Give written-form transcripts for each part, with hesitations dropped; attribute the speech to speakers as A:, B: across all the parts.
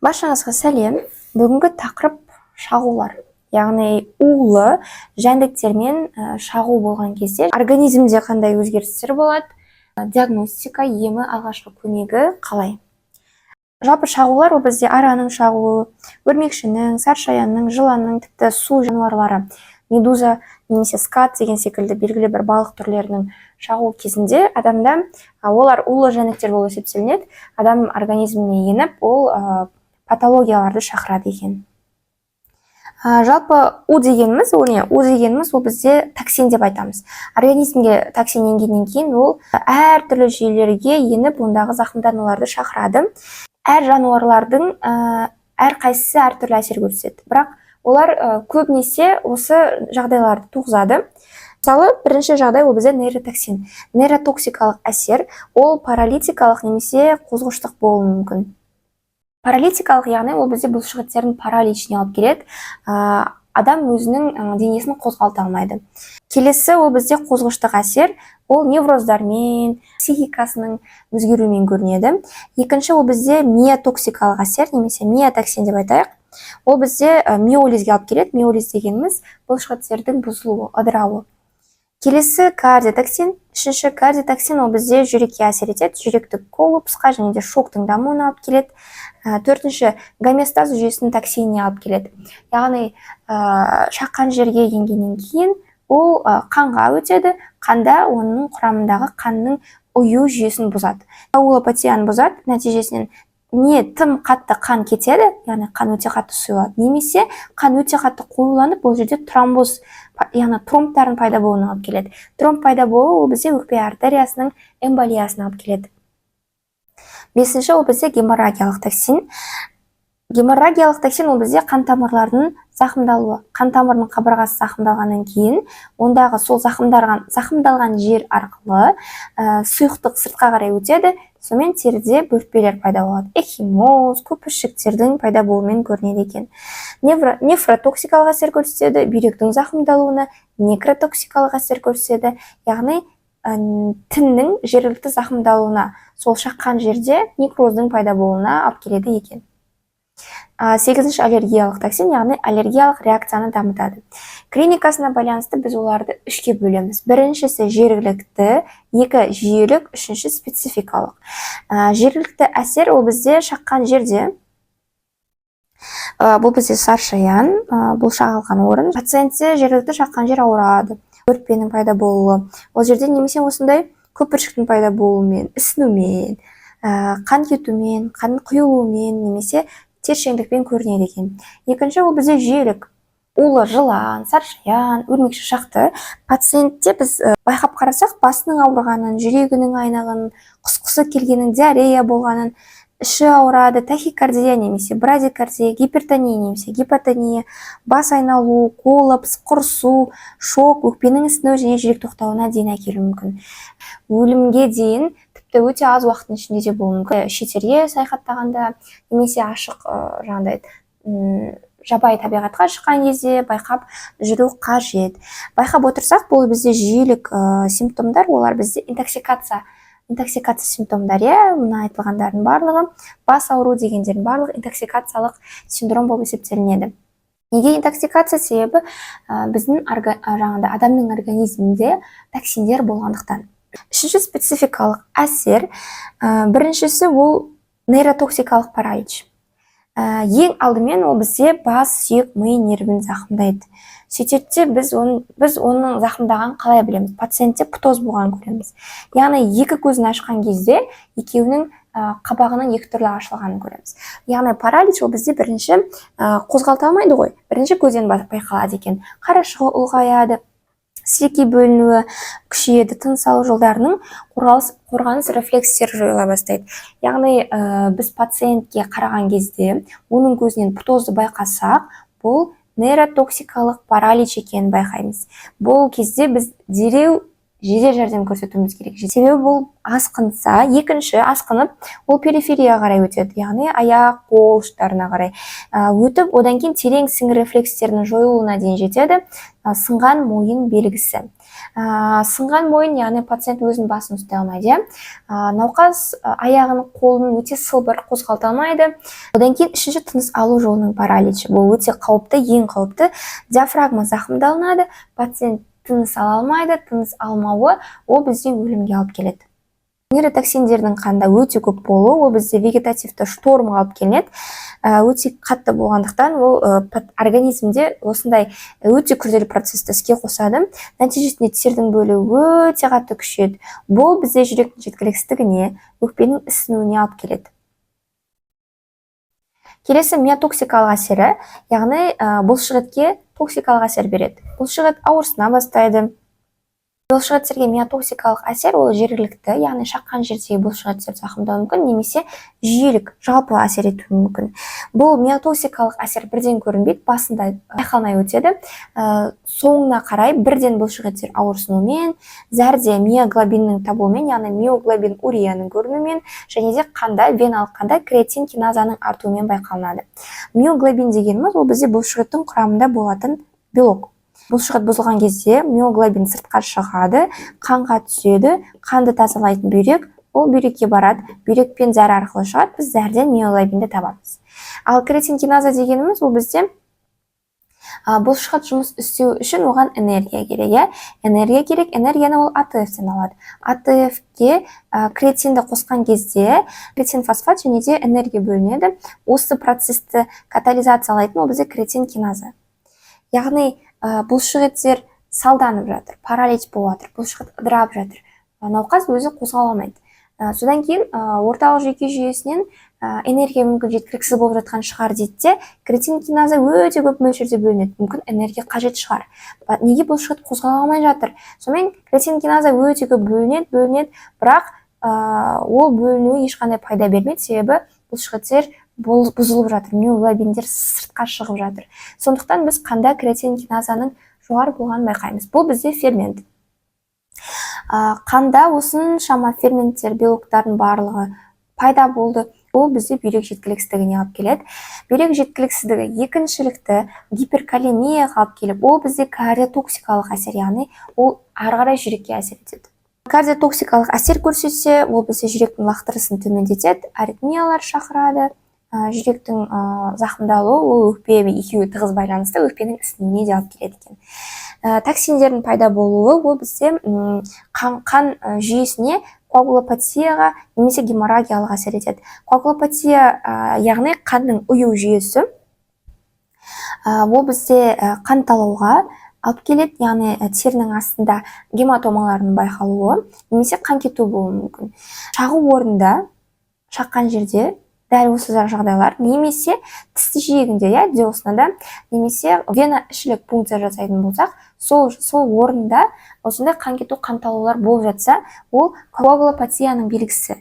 A: Баршаңызға сәлем! Бүгінгі тақырып – шағулар, яғни улы жәндіктермен шағу болған кезде организмде қандай өзгерістер болады, диагностика, емі, алғашқы көмегі қалай. Жалпы, шағулар ол бізде араның шағуы, өрмекшінің, саршаянның, жыланның, тіпті су жануарлары, медуза немесе скат деген секілді белгілі бір балық түрлерінің шағу кезінде адамда, олар улы жәндіктер болып есептелінеді, адам организміне еніп, ол патологияларды шақырады екен. Жалпы, у дегеніміз ол не? У дегеніміз ол бізде токсин деп айтамыз. Организмге токсин енгеннен кейін ол әртүрлі жүйелерге еніп, ондағы зақымдануларды шақырады. Әр жануарлардың әрқайсысы әртүрлі әсер көрсетеді, бірақ олар көбінесе осы жағдайларды туғызады. Мысалы, бірінші жағдай ол бізде нейротоксин, нейротоксикалық әсер. Ол паралитикалық немесе қозғыштық болуы мүмкін. Паралитикалық, яғни ол бізде бұлшықеттердің параличіне алып келеді, адам өзінің денесін қозғалта алмайды. Келесі ол бізде қозғыштық әсер, ол невроздармен, психикасының өзгеруімен көрінеді. Екінші ол бізде миотоксикалық әсер немесе миотоксин деп айтайық. Ол бізде миолизге алып келеді. Миолиз дегеніміз – бұлшықеттердің бұзылуы, ыдырауы. Келесі кардиотоксин. Үшінші кардиотоксин, ол бізде жүрекке әсер етеді, жүректік коллапсқа және де шоктың дамуына алып келеді. Төртінші гомеостаз жүйесінің токсиніне алып келеді, яғни шаққан жерге енгеннен кейін ол қанға өтеді, қанда оның құрамындағы қанның ұю жүйесін бұзады, коагулопатияны бұзады. Нәтижесінен не тым қатты қан кетеді, яғни қан өте қатты сұйылады, немесе қан өте қатты қоюланып, бұл жерде тромбоз, яғни тромбтардың пайда болуына алып келеді. Тромб пайда болуы ол бізде өкпе артериясының эмболиясына алып келеді. Бесінші ол бізде геморрагиялық токсин. Геморрагиялық токсин ол бізде қан тамырларының зақымдалуы. Қан тамырының қабырғасы зақымдалғаннан кейін ондағы сол зақымдалған жер арқылы сұйықтық сыртқа қарай өтеді. Сонымен теріде бөртпелер пайда болады, экхимоз, көпіршіктердің пайда болуымен көрінеді екен. Нефротоксикалық әсер көрсетеді, бүйректің зақымдалуына, некротоксикалық әсер көрсетеді, яғни тіннің жергілікті зақымдалуына, сол шаққан жерде некроздың пайда болуына алып келеді екен. Сегізінші аллергиялық токсин, яғни аллергиялық реакцияны дамытады. Клиникасына байланысты біз оларды үшке бөлеміз: біріншісі жергілікті, екі жүйелік, үшінші спецификалық. Жергілікті әсер ол бізде шаққан жерде. Бұл бізде саршаян, бұл шағылған орын. Пациентте жергілікті шаққан жер ауырады, бөртпенің пайда болуы ол жерде немесе осындай көпіршіктің пайда болуымен, ісінумен, қан кетумен, қан құйылуымен немесе тершеңдікпен көрінеді екен. Екінші ол бізде жүйелік. Улы жылан, саршаян, өрмекші шақты. Пациентте біз байқап қарасақ, басының ауырғанын, жүрегінің айнығанын, құсқысы келгенін, диарея болғанын, іші ауырады, тахикардия немесе брадикардия, гипертония немесе гипотония, бас айналу, коллапс, құрысу, шок, өкпенің ісінуі және жүрек тоқтауына дейін әкелуі мүмкін. Өлімге дейін тіпті өте аз уақыттың ішінде де болуы мүмкін. Шетелге саяхаттағанда немесе ашық, жаңағыдай жабайы табиғатқа шыққан кезде байқап жүру қажет. Байқап отырсақ, бұл бізде жүйелік симптомдар, олар бізде интоксикация симптомдары, иә. Мына айтылғандардың барлығы, бас ауру дегендердің барлығы интоксикациялық синдром болып есептелінеді. Неге интоксикация? Себебі біздің жаңағыдай адамның организмінде токсиндер болғандықтан. Үшінші спецификалық әсер. Біріншісі ол нейротоксикалық паралич. Ең алдымен ол бізде бас сүйек ми нервін зақымдайды. Сөйтеді де, біз оның зақымдағанын қалай білеміз? Пациентте птоз болғанын көреміз, яғни екі көзін ашқан кезде екеуінің қабағының екі түрлі ашылғанын көреміз. Яғни паралич ол бізде бірінші қозғалта алмайды ғой, бірінші көзден байқалады екен. Қарашығы ұлғаяды, сілекей бөлінуі күшейеді, тыныс алу жолдарының қорғаныс рефлекстері жойыла бастайды. Яғни біз пациентке қараған кезде оның көзінен птозды байқасақ, бұл нейротоксикалық паралич екенін байқаймыз. Бұл кезде біз дереу жедел жәрдемге шақыруымыз керек. Жедел жәрдем көрсетуіміз керек, себебі бұл асқынса, екінші асқынып, ол периферияға қарай өтеді, яғни аяқ, қол ұштарына қарай өтіп, одан кейін терең сіңір рефлекстерінің жойылуына дейін жетеді. Сынған мойын белгісі. Сынған мойын, яғни пациент өзінің басын ұстай алмайды, иә. Науқас аяғын, қолын өте сылбыр қозғалта алмайды. Одан кейін үшінші, тыныс алу жолының параличі. Бұл өте қауіпті, ең қауіпті. Диафрагма зақымдалынады, пациент тыныс ала алмайды. Тыныс алмауы ол бізде өлімге алып келеді. Нейротоксиндердің қанда өте көп болуы, ол бізде вегетативті штормға алып келеді. Өте қатты болғандықтан, ол организмде осындай өте күрделі процесті іске қосады. Нәтижесінде тердің бөлуі өте қатты күшейеді. Бұл бізде жүректің жеткіліксіздігіне, өкпенің ісінуіне алып келеді. Келесі миотоксикалық әсері, яғни бұлшықетке токсикалық әсер береді. Бұлшықет ауырсына бастайды. Бұлшықеттерге миотоксикалық әсер ол жергілікті, яғни шаққан жердегі бұлшықеттерді зақымдауы мүмкін немесе жүйелік, жалпы әсер етуі мүмкін. Бұл миотоксикалық әсер бірден көрінбейді, басында байқалмай өтеді. Соңына қарай бірден бұлшықеттер ауырсынумен, зәрде миоглобиннің табылуымен, яғни миоглобинурияның көрінуімен және де қанда, веналық қанда креатин киназаның артуымен байқалынады. Миоглобин дегеніміз ол бізде бұлшықеттің құрамында болатын белок. Бұлшықет бұзылған кезде миоглобин сыртқа шығады, қанға түседі. Қанды тазалайтын бүйрек, ол бүйрекке барады, бүйрекпен зәр арқылы шығады, біз зәрден миоглобинді табамыз. Ал креатин киназа дегеніміз ол бізде бұлшықет жұмыс істеу үшін оған энергия керек, иә, энергия керек. Энергияны ол АТФ-тен алады. АТФ-ке креатинді қосқан кезде креатин фосфат және де энергия бөлінеді. Осы процессті катализациялайтын ол бізде креатин киназа. Яғни бұлшықеттер салданып жатыр, паралич болып жатыр, бұлшықет ыдырап жатыр, науқас өзі қозғала алмайды. Содан кейін орталық жүйке жүйесінен энергия мүмкін жеткіліксіз болып жатқан шығар дейді де, креатин киназа өте көп мөлшерде бөлінеді. Мүмкін, энергия қажет шығар, неге бұлшықет қозғала алмай жатыр? Сонымен креатин киназа өте көп бөлінеді, бөлінеді, бірақ ол бөлінуі ешқандай пайда бермейді, себебі бұлшықеттер бұзылып жатыр, миоглобиндер сыртқа шығып жатыр. Сондықтан біз қанда креатин киназаның жоғары болғанын байқаймыз. Бұл бізде фермент. Қанда осыншама ферменттер, белоктардың барлығы пайда болды. Ол бізде бүйрек жеткіліксіздігіне алып келеді. Бүйрек жеткіліксіздігі екіншілікті гиперкалемияға алып келіп, ол бізде кардиотоксикалық әсер, яғни ол ары қарай жүрекке әсер етеді. Кардиотоксикалық әсер көрсетсе, ол бізде жүректің лақтырысын төмендетеді, аритмиялар шақырады. Жүректің зақымдалуы ол өкпе, екеуі тығыз байланысты, өкпенің ісінуіне де алып келеді екен. Токсиндердің пайда болуы ол бізде қан жүйесіне коагулопатияға немесе геморрагиялық әсер етеді. Коагулопатия, яғни қанның ұю жүйесі, ол бізде қан талауға алып келеді, яғни терінің астында гематомалардың байқалуы немесе қан кету болуы мүмкін. Шағу орнында, шаққан жерде дәл осы жағдайлар немесе тісті жиегінде, иә, деснада, немесе вена ішілік пункция жасайтын болсақ, сол орында осындай қан кету, қан талаулар болып жатса, ол коагулопатияның белгісі.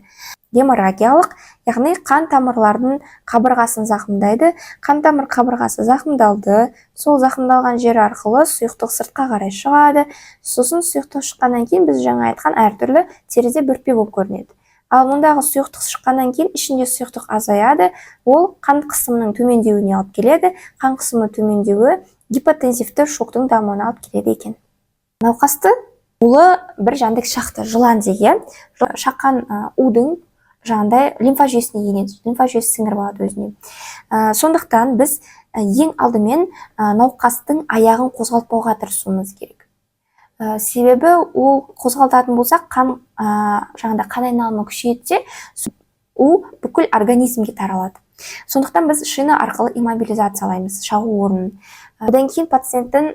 A: Геморрагиялық, яғни қан тамырлардың қабырғасын зақымдайды. Қан тамыр қабырғасы зақымдалды, сол зақымдалған жері арқылы сұйықтық сыртқа қарай шығады. Сосын сұйықтық шыққаннан кейін біз жаңа айтқан әртүрлі терезе бөртпе болып көрінеді. Ал мұндағы сұйықтық шыққаннан кейін ішінде сұйықтық азаяды, ол қан қысымының төмендеуіне алып келеді. Қан қысымы төмендеуі гипотензивті шоктың дамуына алып келеді екен. Науқасты улы бір жәндік шақты, жылан дейік, иә. Шаққан удың жаңағыдай лимфа жүйесіне енеді, лимфа жүйесі сіңіріп алады өзіне. Сондықтан біз ең алдымен науқастың аяғын қозғалтпауға тырысуымыз керек. Себебі ол қозғалтатын болсақ, қан жаңағыдай қан айналымы күшейеді де, у бүкіл организмге таралады. Сондықтан біз шина арқылы иммобилизациялаймыз шағу орнын. Одан кейін пациенттің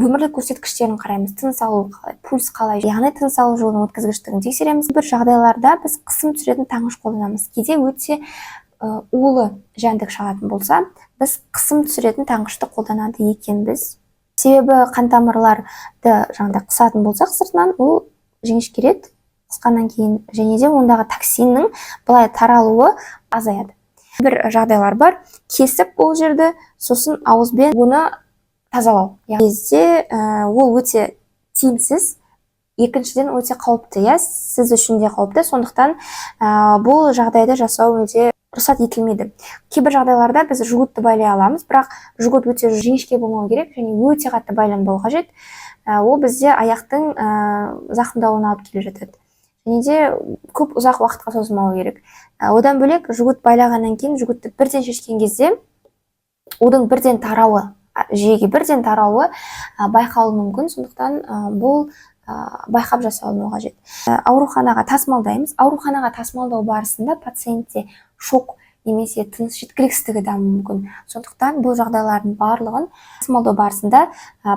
A: өмірлік көрсеткіштерін қараймыз: тыныс алу қалай, пульс қалай, яғни тыныс алу жолының өткізгіштігін тексереміз. Бір жағдайларда біз қысым түсіретін таңғыш қолданамыз. Кейде өте улы жәндік шағатын болса, біз қысым түсіретін таңғышты қолданады екенбіз, себебі қан тамырларды жаңағыдай қысатын болсақ сыртынан, ол жіңішкереді қысқаннан кейін және де ондағы токсиннің былай таралуы азаяды. Бір жағдайлар бар, кесіп ол жерді, сосын ауызбен оны тазалау кезде ол өте тиімсіз. Екіншіден, өте қауіпті, иә, сіз үшін де қауіпті. Сондықтан бұл жағдайды жасау өте рұқсат етілмейді. Кейбір жағдайларда біз жгутты байлай аламыз, бірақ жгут өте жіңішке болмау керек және өте қатты байланбау қажет. Ол бізде аяқтың зақымдалуына алып келе жатады және де көп ұзақ уақытқа созылмауы керек. Одан бөлек, жгут байлағаннан кейін жгутты бірден шешкен кезде удың бірден тарауы, жүйеге бірден тарауы байқалуы мүмкін. Сондықтан бұл байқап жасалынуы қажет. Ауруханаға тасымалдаймыз. Ауруханаға тасымалдау барысында пациентте шок немесе тыныс жеткіліксіздігі дамуы мүмкін. Сондықтан бұл жағдайлардың барлығын тасымалдау барысында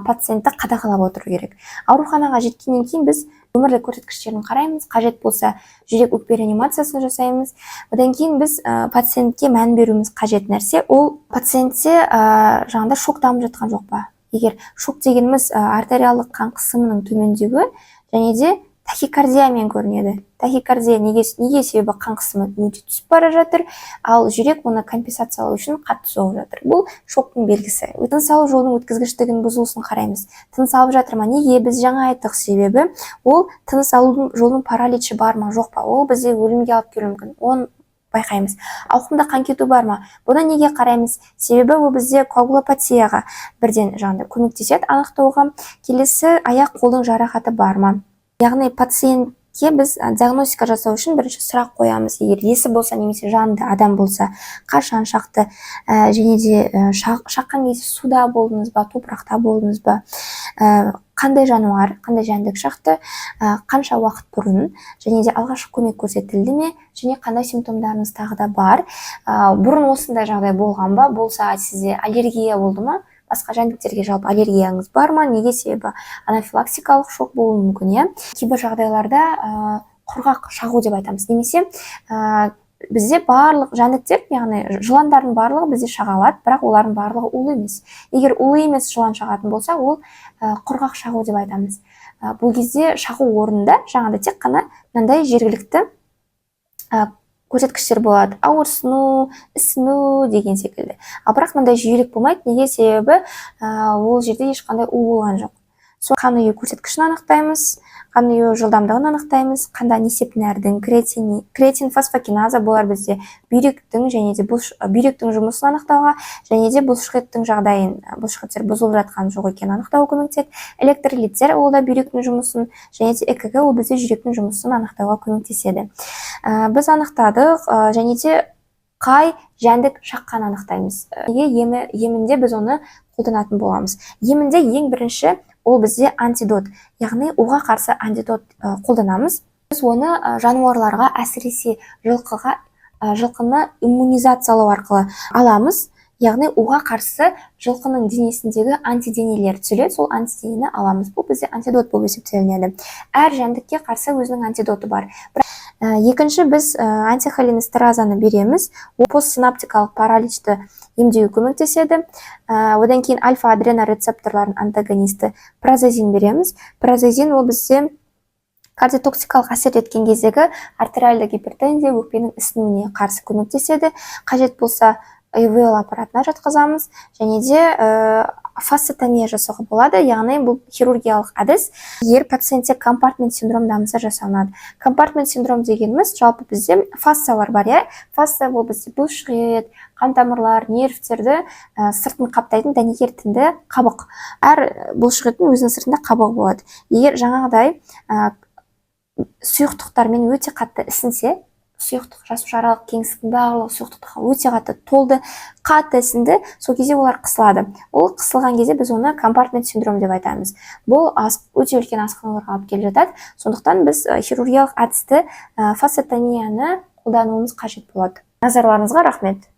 A: пациентті қадағалап отыру керек. Ауруханаға жеткеннен кейін біз өмірлік көрсеткіштерін қараймыз, қажет болса, жүрек өкпе реанимациясын жасаймыз. Одан кейін біз пациентке мән беруіміз қажет нәрсе — ол пациентте жаңағыдай шок дамып жатқан жоқ па. Егер шок дегеніміз артериалдық қан қысымының төмендеуі және де тахикардиямен көрінеді. Тахикардия неге? Себебі қан қысымы өте түсіп бара жатыр, ал жүрек оны компенсациялау үшін қатты соғып жатыр. Бұл шоктың белгісі. Тыныс алу жолының өткізгіштігінің бұзылысын қараймыз, тыныс алып жатыр ма. Неге? Біз жаңа айттық, себебі ол тыныс алудың жолының параличі бар ма, жоқ па, ол бізде өлімге алып келуі мүмкін, оны байқаймыз. Ауқымды қан кету бар ма? Бұны неге қараймыз? Себебі ол бізде коагулопатияға бірден жаңағыдай көмектеседі анықтауға. Келесі, аяқ қолдың жарақаты бар ма? Яғни пациентке біз диагностика жасау үшін бірінші сұрақ қоямыз. Егер есі болса немесе жанында адам болса, қашан шақты, және де шаққан кезде суда болдыңыз ба, топырақта болдыңыз ба, қандай жануар, қандай жәндік шақты, қанша уақыт бұрын және де алғашқы көмек көрсетілді ме және қандай симптомдарыңыз тағы да бар, бұрын осындай жағдай болған ба, болса, сізде аллергия болды ма, басқа жәндіктерге жалпы аллергияңыз бар ма. Неге? Себебі анафилактикалық шок болуы мүмкін, иә. Кейбір жағдайларда құрғақ шағу деп айтамыз немесе бізде барлық жәндіктер, яғни жыландардың барлығы бізде шаға алады, бірақ олардың барлығы улы емес. Егер улы емес жылан шағатын болса, ол құрғақ шағу деп айтамыз. Бұл кезде шағу орнында жаңағыдай тек қана мынандай жергілікті көрсеткіштер болады: ауырсыну, ісіну деген секілді. Ал бірақ мындай жиілік болмайды. Неге? Себебі ол жерде ешқандай у болған жоқ. Сол қан ұю көрсеткішін анықтаймыз, қан ұю жылдамдығын анықтаймыз, қанда несеп нәрдің, креатин фосфокиназа, бұлар бізде бүйректің және де бүйректің жұмысын анықтауға және де бұлшықеттің жағдайын, бұлшықеттер бұзылып жатқан жоқ екенін анықтауға көмектеседі. Электролиттер, ол да бүйректің жұмысын және де ЭКГ, ол бізде жүректің жұмысын анықтауға көмектеседі. Біз анықтадық және де қай жәндік шаққанын анықтаймыз. Неге? Емінде біз оны қолданатын боламыз. Емінде ең бірінші ол бізде антидот, яғни уға қарсы антидот қолданамыз. Біз оны жануарларға, әсіресе жылқыға, жылқыны иммунизациялау арқылы аламыз. Яғни уға қарсы жылқының денесіндегі антиденелер түзіледі, сол антиденені аламыз. Бұл бізде антидот болып есептелінеді. Әр жәндікке қарсы өзінің антидоты бар. Екінші, біз антихолинэстеразаны береміз. Ол постсинаптикалық параличті емдеуге көмектеседі. Одан кейін альфа адренорецепторлардың антагонисті празозин береміз. Празозин ол бізде кардиотоксикалық әсер еткен кездегі артериальды гипертензия, өкпенің ісінуіне қарсы көмектеседі. Қажет болса, ИВЛ аппаратына жатқызамыз және де фасциотомия жасауға болады, яғни бұл хирургиялық әдіс. Егер пациентте компартмент синдром дамыса, жасалынады. Компартмент синдром дегеніміз, жалпы бізде фасциялар бар, иә. Фасция — бұл бізде бұлшықет, қан тамырлар, нервтерді сыртын қаптайтын дәнекер тінді қабық. Әр бұлшықеттің өзінің сыртында қабығы болады. Егер жаңағыдай сұйықтықтармен өте қатты ісінсе, сұйықтық, жасушааралық кеңістіктің барлығы сұйықтыққа өте қатты толды, қатты ісінді, сол кезде олар қысылады. Ол қысылған кезде біз оны компартмент синдром деп айтамыз. Бұл өте үлкен асқынуларға алып келе жатады. Сондықтан біз хирургиялық әдісті, фасциотомияны қолдануымыз қажет болады. Назарларыңызға рахмет.